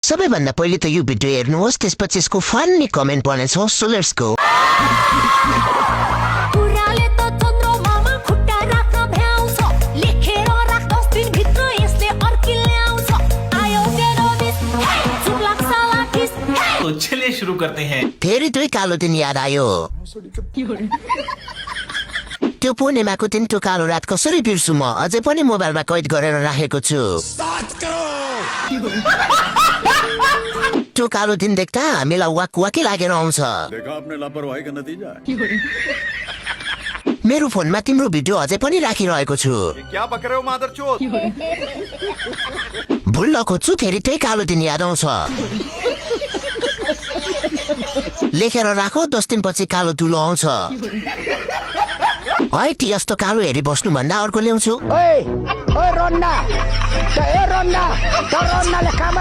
सबैभन्दा पहिले त यो भिडियो हेर्नुहोस् त्यसपछि यसको फन्नी कमेन्ट बनेछ सो लेट्स गो पुराले त चन्द्रमामा खुट्टा राख्न भ्याउँछ लेखेर राख 10 दिन भित्र यसले अर्की ल्याउँछ आयो टेरोरिस्ट चुप लाग्छ लाठिस तो चलिए शुरू करते हैं। फेरि दुई कालो दिन याद आयो त्यो पूर्णिमाको दिन त्यो कालो रात कसरी बिर्सु म अझै पनि मोबाइलमा कैद गरेर राखेको छु त्यो कालो दिन देख्दा हामीलाई वाकवाकी लागेर आउँछ देखा आपने लापरवाही का नतीजा है। मेरो फोनमा तिम्रो भिडियो अझै पनि राखिरहेको छु क्या बक रहे हो मादरचोद? भुल्न खोज्छु फेरि त्यही कालो दिन याद आउँछ लेखेर राखो 10 दिनपछि कालो दुलो आउँछ है ती यस्तो कालो हेरी बस्नुभन्दा अर्को ल्याउँछु ओए रोन्ना त ए रोन्ना त रोन्नाले काम